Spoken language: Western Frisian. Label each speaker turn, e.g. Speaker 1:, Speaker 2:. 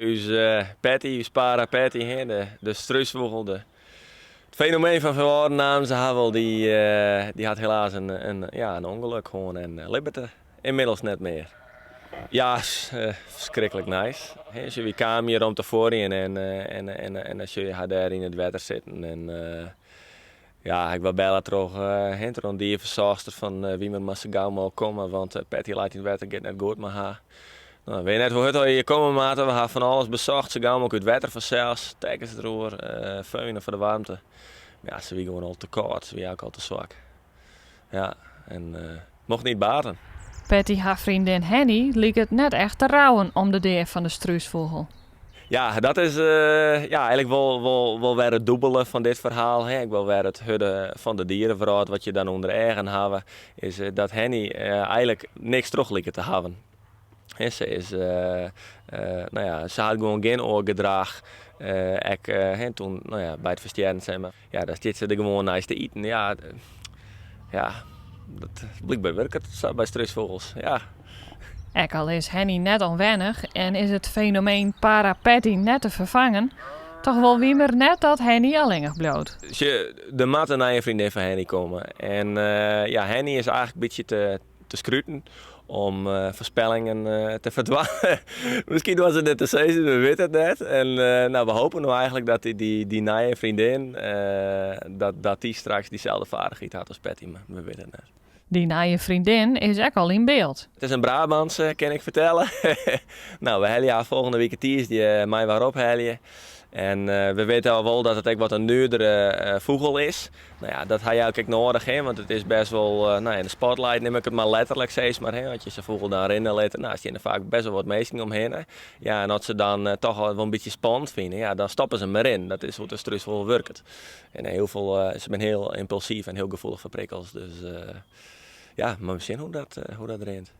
Speaker 1: Us Patty, ús para Patty, hè, de strúsfûgel, it fenomeen fan Feanwâlden namen se har wol, dy hat helaas in, ja, in ûngelok hân en libbet ynmiddels net mear. Ja, ferskriklik nijs. Hè, wy kamen hjir om te fuorjen en dan sjoch je har dêr yn it wetter sitten en ja, ik waard belle troch, hè, troch in dierfersoarchster fan Wiemer moat sa gau mooglik komme, want Patty leit yn it wetter, giet net goed mei har. No, we net hoe hurd je komme moatte, we ha fan alles besocht, sa gau mooglik út wetter fansels, tekkens deroer, föhnen foar de waarmte. Mar ja, se wie gewoan al te kâld, se wie ek al te swak. Ja, en mocht niet baten.
Speaker 2: Patty har freondin Henny liket net echt te rouwen om de dea fan de strúsfûgel.
Speaker 1: Ja, dat is ja, eigenlik wol wer it dûbele fan dit ferhaal. Hè. Ek wol wer it hurde fan de dierewrâld wat je dan ûnder eagen hawwe, is dat Henny eigenlik niks troch liket te hawwen. Hè, se is, no ja, se hat gewoan gjin oar gedrach. Ek hè, toen, no ja, by it ferstjerren, sis mar. Ja, dan stiet se der gewoan neist te iten. Ja, ja, dat, blykber wurket it sa by strúsfûgels. Ja.
Speaker 2: Ek al is Henny net ûnwennich en is it fenomeen para Patty net te ferfangen, toch wol Wiemer net dat Henny allinnich bliuwt.
Speaker 1: Der moat in nije freondin foar Henny komme. En ja, Henny is eigenlik in bytsje te skruten om foarspellingen te ferdwaan. Miskien doar se net te sizzen, we witte it net. En no, we hoopje no eigenlik dat dy nije freondin, dat dy straks dyselde feardichheid hat as Patty, mar we witte it net.
Speaker 2: Dy nije freondin is ek al yn byld.
Speaker 1: It is in Brabantse, kin ik fertelle. No, we helje har folgjende wike tiisdei mei wer ophelje. En we witte al wol dat it ek wat in nuerdere fûgel is. No ja, dat ha je ek noadich, hè, want it is bêst wol, no ja, de spotlight nim ik it mar letterlik sis mar, hè, as je sa'n fûgel dan rinne litte, no, stean der faak bêst wol wat minsken omhinne. Ja, en as se dan toch wol in bytsje spannend fine, ja, dan stoppe se mei rinnen. Dat is hoe't de strúsfûgel wurket. En hiel folle, se binne hiel ympulsyf en hiel gefoelich foar prikkels, dus ja, mar we sjen hoe dat rint.